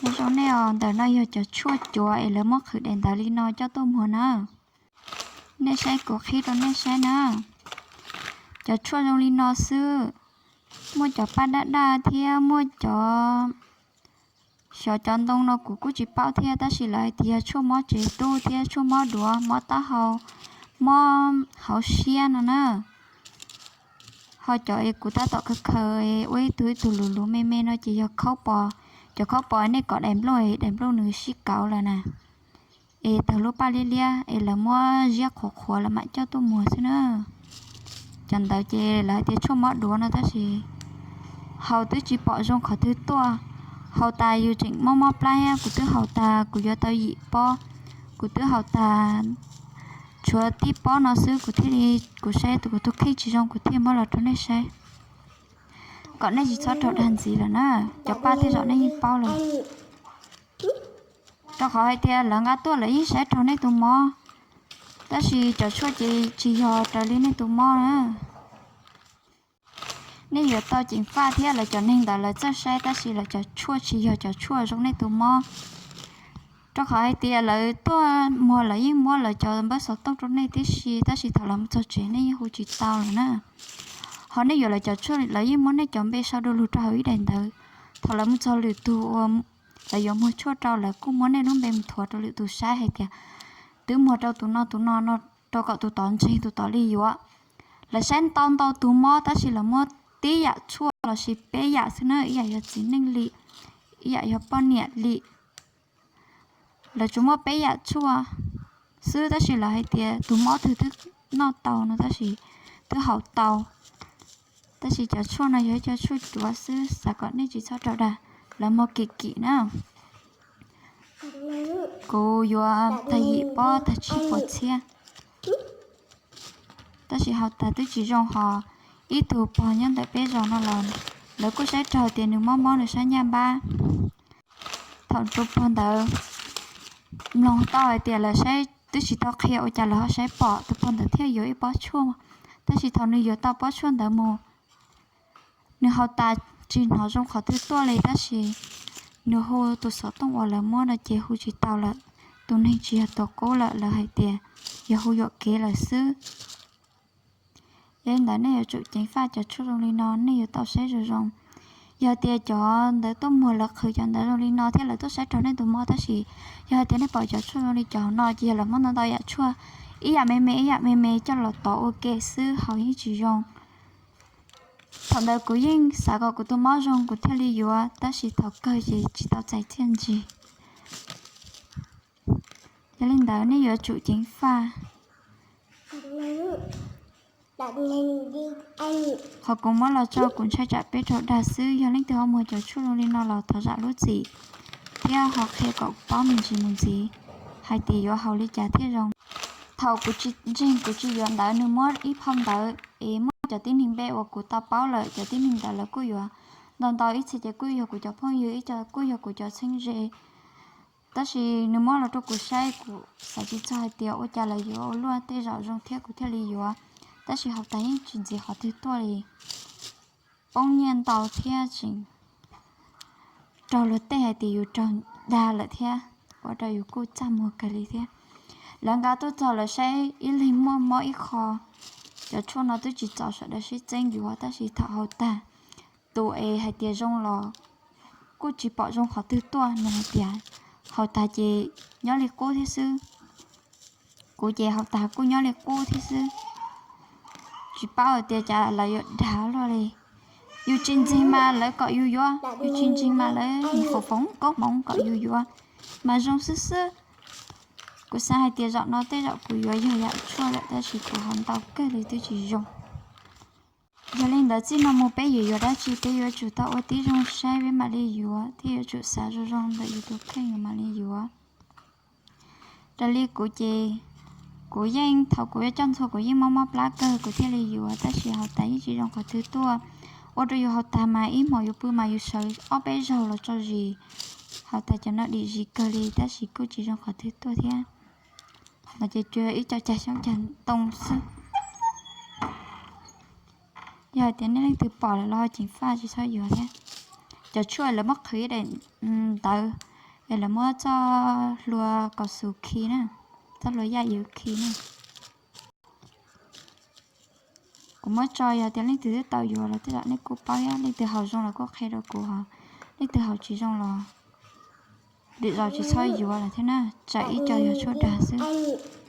Zoo nej os, ntawm no yog cov tshuaj cuav es lawv muab qhwv daim ntawv li no coj tuaj muag na. Nej saib kuv qhib rau nej saib na. Cov tshuaj zoo li no xwb, muaj cov paj daj daj thiab muaj cov, xyov cov ntoo no kuv kuj tsis paub thiab, tab sis lawv hais tias yog tshuaj mob tsev tub thiab tshuaj mob duav, mob taub hau, mob hauv siab no na. Ho cov es kuv tab tom khaws khaws ua ib tug ib tug luv luv me me no ces yog khaub pos. Cov khaub pos nej kom daim nplooj, daim nplooj nws sib kauv lawm na, es tawg lub paj liab liab es lawv muab ziab qhuav qhuav lawv mam coj tuaj muag xwb na. Cov ntawd ces lawv hais tias tshuaj mob duav no tab sis haus twb tsis pom zoo qhov twg tuaj. Haus tas yus tseem mob mob plab thiab, kuv twb haus tas kuv yuav tau yim pob, kuv twb haus tas tshuav tib pob no xwb, kuv thiaj li, kuv saib tus kuv tus kheej tsis zoo kuv thiaj muab los rau nej saib, kom nej tsis txhob raug dag ntxiv lawm na. Cov paj tej zaum nej yeej paub lawm. Rau qhov hais tias lawv nqa tuaj lawv yeej saib raug nej tus mob, tab sis cov tshuaj ces tsis yog raws li nej tus mob na. Nej yuav tau ceev faj thiab, lawv cov neeg ntawd lawv txawj saib tab sis lawv cov tshuaj tsis yog cov tshuaj zoo nej tus mob. Rau qhov hais tias lawv tuaj muag lawv yeej muab lawv cov npawb xov tooj rau nej tib si, tab sis thaum lawv mus txog tsev nej yeej hu tsis tau lawm na. Ho nej yuav lawv cov tshuaj lawv yeej muab nej cov npe sau du lug rau hauv ib daim ntawv. Thaum lawv mus txog lwm tus uas lawv yuav muag tshuaj rau, lawv kuj muab nej lub npe mus thuav rau lwm tus saib hais tias twb muag rau tus no tus no no, rau kom tus tod ntseeg tus tod li yuav. Lawv saib ntau ntau tus mob tab sis lawv muab tib yam tshuaj lossis peb yam xwb na, ib yam yog txiv neej li, ib yam yog poj niam li. Lawv tsuas muab peb yam tshuaj xwb tab sis lawv hais tias tus mob twg twb noj tau no tab sis twb haus tau. Tab sis cov tshuaj no yog ib co tshuaj cuav xwb, xav kom nej tsis txhob raug dag. Lawv muag kim kim na. Kuv yuav tag yim pob tag tsib puas txhiab, tab sis haus tas twb tsis zoo ho. Ib tug pog nyob ntawm peb zos no los lawv kuj saib raug tias nws mob mob nws sab ncaj npab. Thaum tus pog ntawd mloog tau hais tias lawv saib twb tsis tau qhia ua cas lawv ho saib pom, tus pog ntawd thiaj yuav ib pob tshuaj. Tab sis thaum nws yuav tau pob tshuaj ntawd mus, nws haus tas tsis hnov zoo qhov twg tuaj li tab sis nws hu tus xov tooj uas lawv muab no ces hu tsis tau lawm. Tus neeg tsis yog tus qub lawm, lawv hais tias yog hu yuam kev lawm xwb. Yog li ntawd nej yuav tsum ceev faj cov tshuaj zoo li no, nej yuav tau saib zoo zoo. Yog tias cov ntawd tuaj muag lawv qhwv cov ntawd zoo li no thiab lawv tuaj saib raug nej tus mob tab sis yog hais tias nej pom cov tshuaj zoo li cov no ces yog lawv muab ntau ntau yam tshuaj, ib yam me me ib yam me me coj los tov ua ke xwb haus yeej tsis zoo. Thaum ntawd kuv yeej xav kom kuv tus mob zoo kuv thiaj li yuav tab sis thaum kawg ces tsis tau txais txiaj ntsig. Yog li ntawd nej yuav tsum ceev faj. Qhov kuv muab los tso kuv ntshai tsam peb raug dag xwb, yog leej twg ho muag cov tshuaj zoo li no los thov zam lub txim thiab ho qhia kom paub me ntsis mus ntxiv hais tias yuav haus li cas thiaj zoo. Thaum kuv tsis ntseeg kuv tsis yuav ntawd nws muab ib phau ntawv es muaj cov tib neeg npe uas kuv tau paub lawm, cov tib neeg ntawd lawv kuj yuav ntau ntau, ib txhia ces kuj yog kuv cov phooj ywg, ib co kuj yog kuv cov txheeb ze. Tab sis nws muab los rau kuv saib kuv xav tsis txog hais tias ua cas lawv yuav ua luaj tej zaum zoo thiab kuv thiaj li yuav. Tab sis haus tas yeej tsis ntxiv qhov twg tuaj li, poob nyiaj ntau thiab tseem raug luag tej hais tias yus raug dag lawm thiab, ua rau yus kuj txaj muag kawg li thiab. Lawv nqa tuaj txog lawv saib ib leeg muaj mob ib qho, cov tshuaj no twb tsis txaus sawv daws sib txeeb yuav tab sis thaum haus tag, tus es hais tias zoo los kuj tsis pom zoo qhov twg tuaj, nws hais tias haus tag ces nyob li qub thiab xwb. Kuv ces haus tag kuj nyob li qub thiab xwb, tsis paub hais tias cas lawv yuav dag luaj li. Yus tsis ntseeg mas lawv kom yus yuav, yus tsis ntseeg mas lawv foom foom koob hmoov kom yus yuav mas zoo xwb xwb. Kuv xav hais tias zaum no tej zaum kuv yuav yog yam tshuaj lawm tab sis kuv haus ntau kawg li twb tsis zoo. Yog li ntawd txij no mus peb yuav yuav dab tsi peb yuav tsum tau ua tib zoo saib peb mam li yuav thiab yuav tsum xav zoo zoo ntawm yus tus kheej mam li yuav. Raws li kuv ces kuv yeej, thaum kuv yuav coj ntxhua kuv yeej mob mob plab kawg kuv thiaj li yuav tab sis haus tas yeej tsis zoo qhov twg tuaj. Ua rau yus haus tag mas ib hmos yus pw mas yus sawv ob peb zaug los tso zis. Haus tas cov no dim zis kawg li tab sis kuj tsis zoo qhov twg tuaj thiab. No ces tsuas ib co cag xyoob cag ntoo xwb. Yog hais tias nej leej twg pom lawm los ho ceev faj tsis txhob yuav thiab. Cov tshuaj lawv muab qhwv ib daim ntawv Es lawv muab txoj hlua kaus xus khi na, txoj hlua yaj yuav khi na. Kuv muab tso, yog tias leej twg twb tau yuav los tej zaum nej kuj paub thiab, leej twg haus zoo los kuj qhia rau kuv hos, leej twg haus tsis zoo los lwm zaus tsis txhob yuav lawm thiab na, tsam ib co yog tshuaj dag xwb.